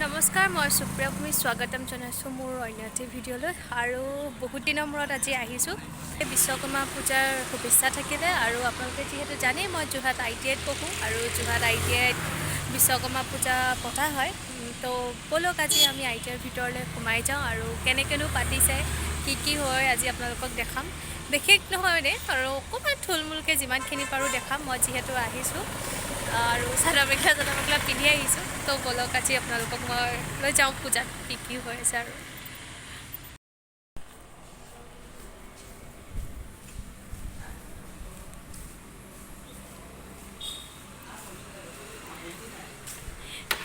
নমস্কাৰ, মই সুপ্ৰিয়া ভূমি স্বাগতম জনাইছোঁ মোৰ অন্য এটি ভিডিঅ'লৈ। আৰু বহুত দিনৰ মূৰত আজি আহিছোঁ। এই বিশ্বকৰ্মা পূজাৰ শুভেচ্ছা থাকিলে। আৰু আপোনালোকে যিহেতু জানেই, মই যোৰহাট আইটিআইত পঢ়োঁ আৰু যোৰহাট আইটিআইত বিশ্বকৰ্মা পূজা পতা হয়। তো ব'লক, আজি আমি আইটিআইৰ ভিতৰলৈ সোমাই যাওঁ আৰু কেনেকৈনো পাতিছে, কি কি হয়, আজি আপোনালোকক দেখাম। বিশেষ নহয় মানে আৰু অকণমান থুলমূলকৈ যিমানখিনি পাৰোঁ দেখাম। মই যিহেতু আহিছোঁ আৰু চাদৰ মেখেলা পিন্ধি আহিছোঁ। তো ব'লক, আজি আপোনালোকক মই লৈ যাওঁ পূজাত কি কি হৈ আছে। আৰু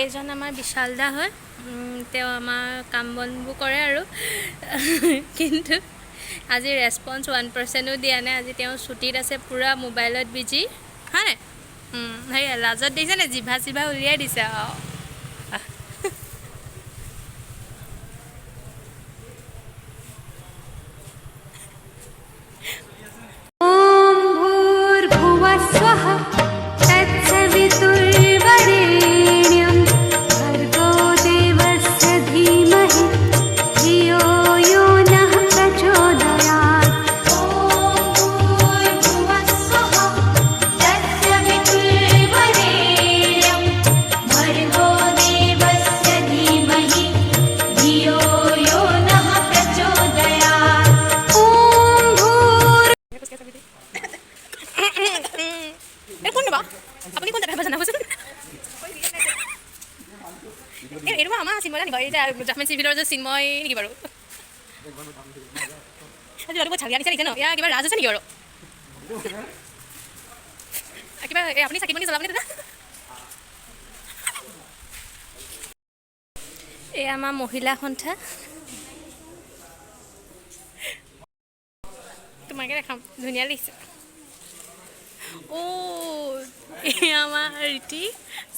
এইজন আমাৰ বিশাল দা হয়। তেওঁ আমাৰ কাম বনবোৰ কৰে আৰু কিন্তু আজি ৰেচপঞ্চ 1%-ও দিয়া নাই। আজি তেওঁ ছুটীত আছে, পূৰা মোবাইলত বিজি হয় নাই। সেয়া লাজত দিছে নে জিভা চিভা উলিয়াই দিছে আৰু। ॐ भूर्भुवः स्वः तत्सवितुर्वरेण्यं भर्गो देवस्य धीमहि धियो यो नः प्रचोदयात्। ॐ भूर्भुवः स्वः तत्सवितुर्वरेण्यं भर्गो देवस्य धीमहि धियो यो नः प्रचोदयात्। ॐ भूर् এই কোন বা আপুনি কোন জেগা জনাবচোন। এই এইটো আমাৰ চিন্ময় নিব, এই যে জাফমেন চিভিলৰ যে চিন্ময় নেকি বাৰু? আজি ল'ৰাটো বহুত ঝালিয়া নিচিনা লাগিছে ন? ইয়াৰ কিবা ৰাজ আছে নেকি বাৰু কিবা? এই আপুনি চাকি বন্তি জ্বলাবনে দাদা? এই আমাৰ মহিলা সন্থা। তোমাকে দেখাম, ধুনীয়া লাগিছে। অ', এই আমাৰ ৰীতি,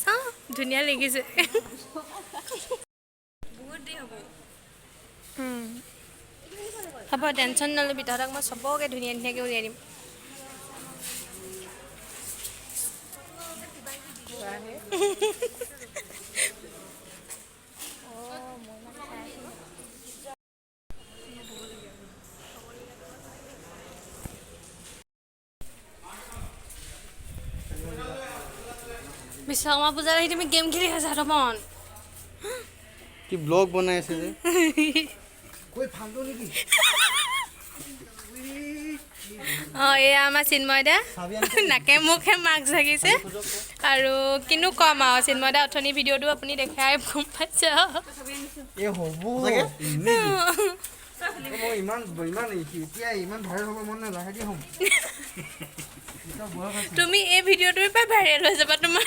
চাওঁ, ধুনীয়া লাগিছে। হ'ব, টেনশ্যন নল'বি, তহঁতক মই চবকে ধুনীয়া ধুনীয়াকৈ উলিয়াই দিম। বিশ্বকৰ্মা পূজাত আহি তুমি গেম খেলি আছা তপন? কি ব্লগ বনাই আছে যে? কৈ ফাল্টু নেকি? অঁ, এয়া আমাৰ চিন্ময় দা, নাকে মুখে মাস্ক ঢাকিছে। আৰু কিনো ক'ম আৰু, চিন্ময় দা অথনি ভিডিঅ'টো আপুনি দেখাই গম পাইছে আৰু। এই হ'ব, মই ইমান ইমান এতিয়া ইমান ভাইৰেল হ'ব মন নাই, লাহে ধীৰে হ'ম। এতিয়া বয়স আছে। তুমি এই ভিডিঅ'টোৰ পৰাই ভাইৰেল হৈ যাবা তোমাৰ।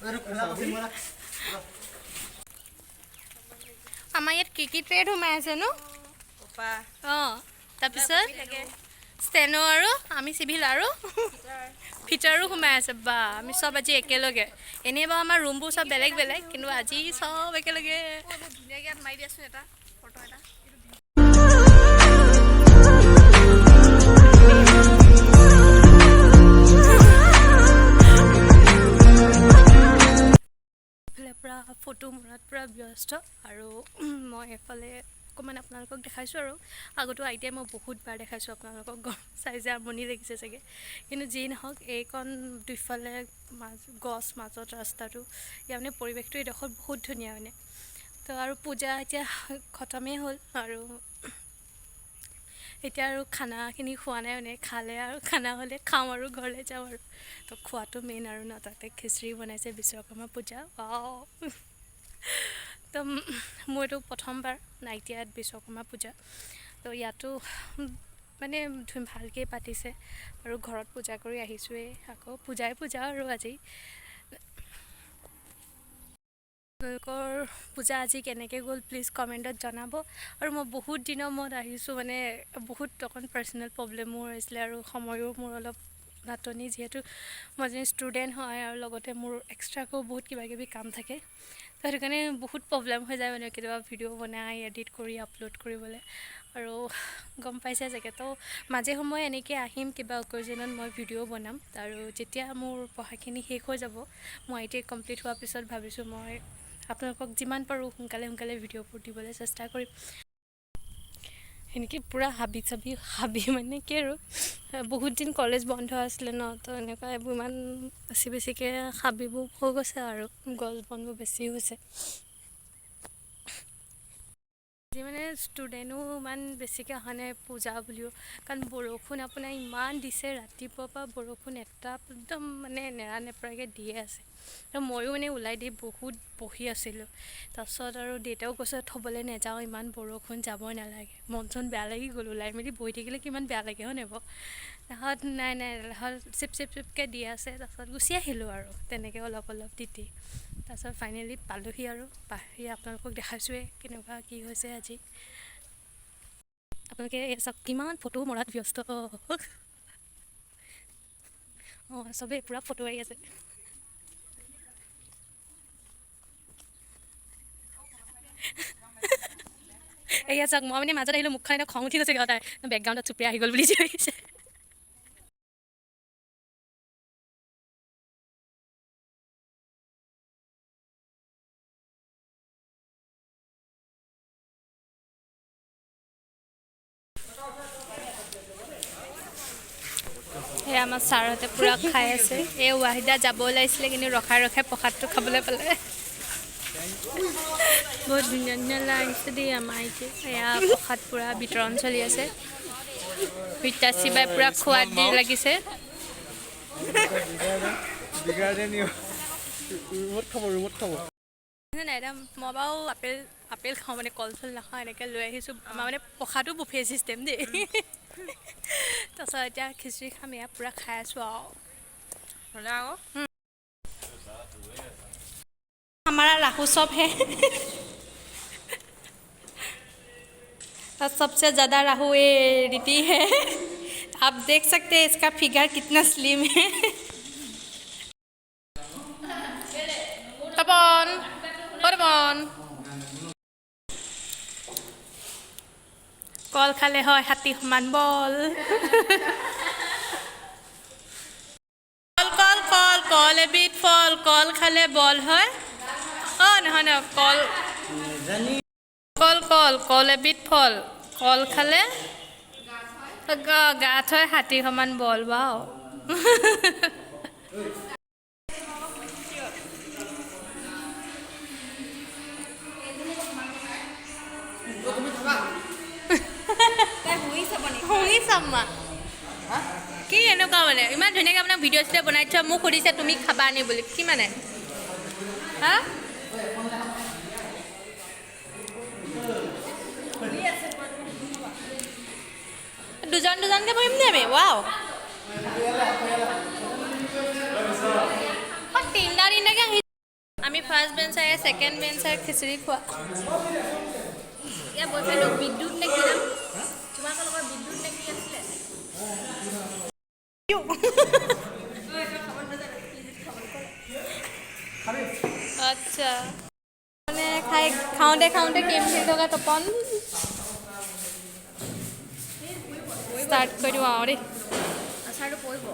এইটো কোলা কৈছে মই। আমাৰ ইয়াত কি কি ট্ৰেড সোমাই আছে নো? অঁ, তাৰপিছত ষ্টেনো আৰু আমি চিভিল আৰু ফিটাৰো সোমাই আছে। বা, আমি চব আজি একেলগে। এনেই বাৰু আমাৰ ৰুমবোৰ চব বেলেগ বেলেগ, কিন্তু আজি চব একেলগে। ধুনীয়াকৈ ইয়াত মাৰি দিয়াচোন এটা ফটো এটা। এইফালে পূৰা ফটো মৰাত পূৰা ব্যস্ত আৰু মই এইফালে অকণমান আপোনালোকক দেখাইছোঁ। আৰু আগতো আইটিআই মই বহুতবাৰ দেখাইছোঁ আপোনালোকক, গম চাই যে আমনি লাগিছে চাগে। কিন্তু যি নহওক, এইকণ দুইফালে মাজ গছ, মাজত ৰাস্তাটো, ইয়াৰ মানে পৰিৱেশটো এইডোখৰত বহুত ধুনীয়া মানে। তো আৰু পূজা এতিয়া খতমেই হ'ল আৰু এতিয়া আৰু খানাখিনি খোৱা নাই, মানে খালে আৰু খানা হ'লে খাওঁ আৰু ঘৰলৈ যাওঁ। আৰু তো খোৱাটো মেইন আৰু ন। তাতে খিচিৰি বনাইছে, বিশ্বকৰ্মা পূজা। তো মোৰ এইটো প্ৰথমবাৰ নাইটিয়াত বিশ্বকৰ্মা পূজা। তো ইয়াতো মানে ভালকেই পাতিছে আৰু ঘৰত পূজা কৰি আহিছোঁৱেই, আকৌ পূজাই পূজা। আৰু আজি আপোনালোকৰ পূজা আজি কেনেকৈ গ'ল, প্লিজ কমেণ্টত জনাব। আৰু মই বহুত দিনৰ মূৰত আহিছোঁ, মানে বহুত অকণ পাৰ্চনেল প্ৰব্লেমো হৈছিলে আৰু সময়ো মোৰ অলপ নাটনি, যিহেতু মই এজনী ষ্টুডেণ্ট হয় আৰু লগতে মোৰ এক্সট্ৰাকৈও বহুত কিবা কিবি কাম থাকে। তো সেইটো কাৰণে বহুত প্ৰব্লেম হৈ যায় মানে কেতিয়াবা ভিডিঅ' বনাই এডিট কৰি আপলোড কৰিবলৈ, আৰু গম পাইছে চাগে। তো মাজে সময়ে এনেকৈ আহিম কিবা অকেজনত মই ভিডিঅ' বনাম, আৰু যেতিয়া মোৰ পঢ়াখিনি শেষ হৈ যাব, মোৰ I T I complete হোৱাৰ পিছত ভাবিছোঁ মই আপোনালোকক যিমান পাৰোঁ সোনকালে সোনকালে ভিডিঅ'বোৰ দিবলৈ চেষ্টা কৰিম। সেনেকৈ পূৰা হাবি চাবি, হাবি মানে কি আৰু বহুত দিন কলেজ বন্ধ আছিলে ন, তো এনেকুৱা এইবোৰ ইমান বেছি বেছিকৈ হাবিবোৰ হৈ গৈছে আৰু গছ বনবোৰ বেছি হৈছে। আজি মানে ষ্টুডেণ্টো ইমান বেছিকৈ অহা নাই পূজা বুলিও, কাৰণ বৰষুণ আপোনাৰ ইমান দিছে, ৰাতিপুৱাৰ পৰা বৰষুণ এটা একদম মানে নেৰা নেপেৰাকৈ দিয়ে আছে। তো ময়ো মানে ওলাই দি বহুত বহি আছিলোঁ, তাৰপিছত আৰু দেউতাও কৈছে থ'বলৈ নাযাওঁ, ইমান বৰষুণ যাবই নালাগে। মন চন বেয়া লাগি গ'ল, ওলাই মেলি বহি থাকিলে কিমান বেয়া লাগে হয় নাই বাৰু। তাৰপিছত নাই নাই, তাৰপিছত চিপ চিপ চিপকৈ দি আছে, তাৰপিছত গুচি আহিলোঁ আৰু তেনেকৈ অলপ অলপ তিতি। তাৰপিছত ফাইনেলি পালোহি আৰু পাহি আপোনালোকক দেখাইছোঁৱেই কেনেকুৱা কি হৈছে আজি। আপোনালোকে এই চাওক কিমান ফটো মৰাত ব্যস্ত, অঁ চবেই পূৰা ফটো মাৰি আছে। এয়া চাওক, মই মানে মাজত আহিলোঁ, মুখখন একদম খং উঠি গৈছে, তাৰ বেকগ্ৰাউণ্ডত চুপৰি আহি গ'ল বুলি চিঞৰিছে। সেয়া আমাৰ ছাৰহঁতে পূৰা খাই আছে। এই ৱাহিদা যাব ওলাইছিলে, কিন্তু ৰখাই ৰখাই প্ৰসাদটো খাবলৈ পালে। বহুত ধুনীয়া ধুনীয়া লাগিছে দেই আমাৰ এতিয়া। এয়া প্ৰসাদ পূৰা বিতৰণ চলি আছে, পিতাচি বাই পূৰা খোৱাদ দি লাগিছে। নাই একদম মই বাৰু আপেল আপেল খাওঁ, মানে কল চল নাখাওঁ, এনেকৈ লৈ আহিছোঁ। আমাৰ মানে প্ৰসাদো বুফে চিষ্টেম দেই। তাৰপিছত এতিয়া খিচিৰি খাম, এয়া পূৰা খাই আছোঁ আৰু। हमारा राहु सब है और सबसे ज़्यादा राहु ये रीति है। आप देख सकते हैं इसका फिगर कितना स्लिम है। तपन तपन কল খালে হয় হাতী সমান বল। কল কল কল কল এবিধ ফল, কল খালে বল হয়। অঁ নহয় নহয়, কল কল কল কল এবিধ ফল, কল খালে গাত হয় হাতী সমান বল। বাও শুঙি চাম মা কি এনেকুৱা মানে ইমান ধুনীয়াকৈ আপোনাক ভিডিঅ' চিডিঅ' বনাই থোৱা, মোক সুধিছে তুমি খাবা নি বুলি, কি মানে হা? দুজন দুজনকৈ বহিম নি আমি? ৱাও, তিনিটা তিনিটাকৈ আহি আমি ফাৰ্ষ্ট বেঞ্চাৰে ছেকেণ্ড বেঞ্চাৰ খিচিৰি খোৱা। ইয়াৰ বয়ফ্ৰেণ্ডক বিদ্যুৎ নে কি নাম, তোমালোকৰ বিদ্যুৎ নে কি আছিলে? আচ্ছা, মানে খাই খাওঁতে খাওঁতে গেম খেলি থকা তপন ষ্টাৰ্ট কৰি দিওঁ আৰু দেই। আচাৰটো পৰিব,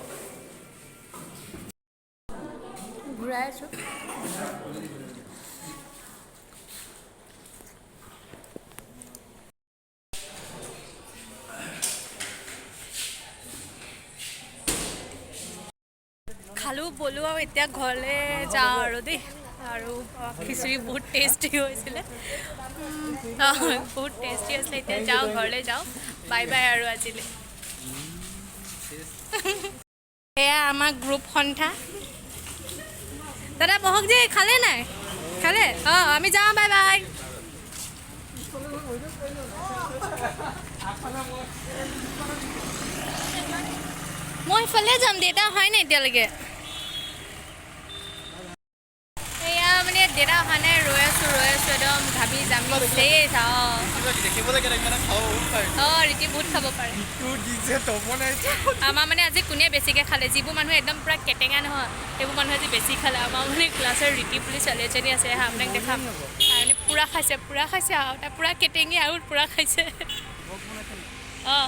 ঘূৰাই আছোঁ। খালোঁ বলোঁ আৰু এতিয়া ঘৰলৈ যাওঁ আৰু দেই। আৰু খিচিৰি বহুত টেষ্টি হৈছিলে, বহুত টেষ্টি আছিলে। এতিয়া যাওঁ ঘৰলৈ যাওঁ, বাই বাই আৰু আজিলৈ। এয়া আমাৰ গ্ৰুপ সন্থা। দাদা বহক যে, খালে নাই? খালে? অঁ আমি যাওঁ, বাই বাই। মই ইফালে যাম, দেউতা অহাই নাই এতিয়ালৈকে। এয়া মানে দেউতা অহা নাই, ৰৈ আছোঁ ৰৈ আছোঁ, একদম ঘামি জামি চেচ। অঁ। দেখিবলৈ কেনেকৈ খাব বহুত পাৰে। অঁ, ৰীতি বহুত খাব পাৰে। আমাৰ মানে আজি কোনে বেছিকৈ খালে, যিবোৰ মানুহে একদম পূৰা কেটেঙা নহয় সেইবোৰ মানুহে আজি বেছি খালে। আমাৰ মানে ক্লাছৰ ৰীতি বুলি ছোৱালী এজনী আছে হা, আপোনাক দেখাম। তাই মানে পূৰা খাইছে, পূৰা খাইছে আৰু তাই পূৰা কেটেঙি আৰু পূৰা খাইছে। অঁ,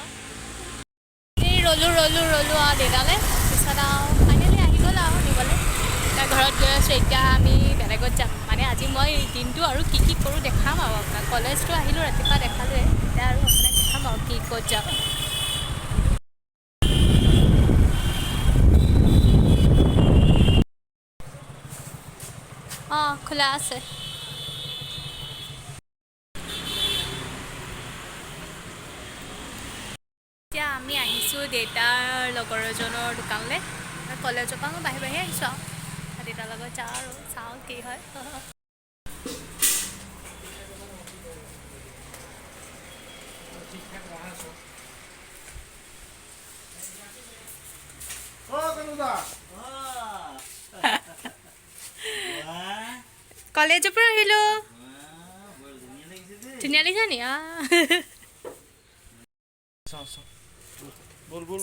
এই ৰ'লোঁ ৰ'লোঁ ৰ'লোঁ আৰু দেউতালৈ, পিছত আৰু ফাইনেলি আহি গ'ল আৰু নিবলৈ। এতিয়া ঘৰত গৈ আছোঁ, এতিয়া আমি বেলেগত যাম। মানে আজি মই দিনটো আৰু কি কি কৰোঁ দেখাম আৰু আপোনাক। কলেজটো আহিলোঁ ৰাতিপুৱা দেখালোৱে, এতিয়া আৰু আপোনাক দেখাম আৰু কি ক'ত যাম। অঁ, খোলা আছে। এতিয়া আমি আহিছোঁ দেউতাৰ লগৰ এজনৰ দোকানলৈ। কলেজৰ পৰা মই বাহিৰে বাহিৰে আহিছোঁ আৰু দেউতাৰ লগত যাওঁ আৰু চাওঁ কি হয়। কলেজৰ পৰা আহিলোঁ। ধুনীয়া লাগিছে নি?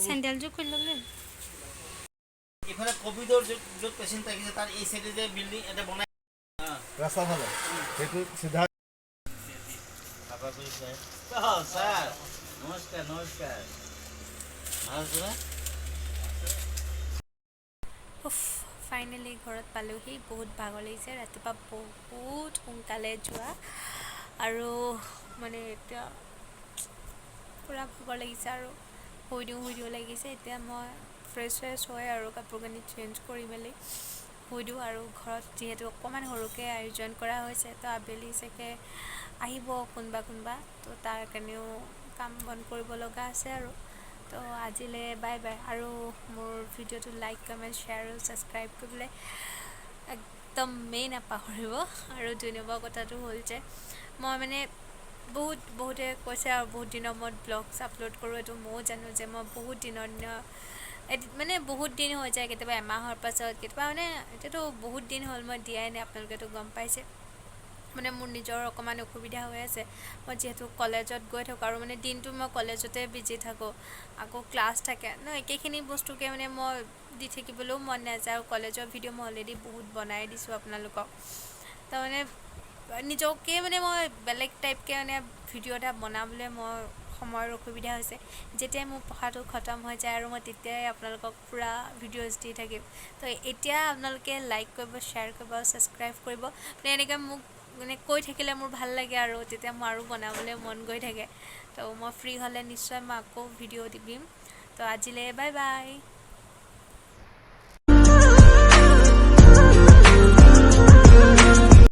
চেণ্ডেলযোৰ খুলি ল'ব লাগিব। ইফালে কভিডৰ য'ত পেচেণ্ট থাকিছে তাৰ এই চাইডে যে বিল্ডিং এটা বনাই ৰাস্তা ফালে সেইটো চিধা। ছাৰ নমস্কাৰ, নমস্কাৰ, ভাল আছেনে? ফাইনেলি ঘৰত পালোহি। বহুত ভাগৰ লাগিছে, ৰাতিপুৱা বহুত সোনকালে যোৱা আৰু মানে এতিয়া পূৰা ভাগৰ লাগিছে আৰু শুই দিওঁ শুই দিওঁ লাগিছে। এতিয়া মই ফ্ৰেছ ফ্ৰেছ হৈ আৰু কাপোৰ কানি চেঞ্জ কৰি মেলি শুই দিওঁ। আৰু ঘৰত যিহেতু অকণমান সৰুকৈ আয়োজন কৰা হৈছে, তো আবেলি চাগে আহিব কোনোবা কোনোবা, তো তাৰ কাৰণেও কাম বন কৰিব লগা আছে আৰু। তো আজিলৈ বাই বাই। আৰু মোৰ ভিডিঅ'টো লাইক, কমেণ্ট, শ্বেয়াৰ আৰু ছাবস্ক্ৰাইব কৰিবলৈ একদমেই নাপাহৰিব। আৰু 2 নম্বৰ কথাটো হ'ল যে মই মানে বহুতে কৈছে আৰু বহুত দিনৰ মূৰত ব্লগছ আপলোড কৰোঁ, এইটো ময়ো জানো যে মই বহুত দিনৰ দিনৰ মানে বহুত দিন হৈ যায়, কেতিয়াবা এমাহৰ পাছত, কেতিয়াবা মানে এতিয়াতো বহুত দিন হ'ল মই দিয়াই নাই, আপোনালোকেতো গম পাইছে। মানে মোৰ নিজৰ অকণমান অসুবিধা হৈ আছে, মই যিহেতু কলেজত গৈ থাকোঁ আৰু মানে দিনটো মই কলেজতে বিজি থাকোঁ, আকৌ ক্লাছ থাকে ন, একেখিনি বস্তুকে মানে মই দি থাকিবলৈও মন নাযায়। আৰু কলেজৰ ভিডিঅ' মই অলৰেডি বহুত বনাই দিছোঁ আপোনালোকক, তাৰমানে নিজকে মানে মই বেলেগ টাইপকৈ মানে ভিডিঅ' এটা বনাবলৈ মই সময়ৰ অসুবিধা হৈছে। যেতিয়াই মোৰ পঢ়াটো খতম হৈ যায় আৰু মই তেতিয়াই আপোনালোকক পূৰা ভিডিঅ'জ দি থাকিম। তো এতিয়া আপোনালোকে লাইক কৰিব, শ্বেয়াৰ কৰিব আৰু ছাবস্ক্ৰাইব কৰিব। মানে এনেকৈ মোক মানে কৈ থাকিলে মোৰ ভাল লাগে আৰু তেতিয়া মোৰ আৰু বনাবলৈ মন গৈ থাকে। তো মই ফ্ৰী হ'লে নিশ্চয় মই আকৌ ভিডিঅ' দিম। তো আজিলৈ বাই বাই।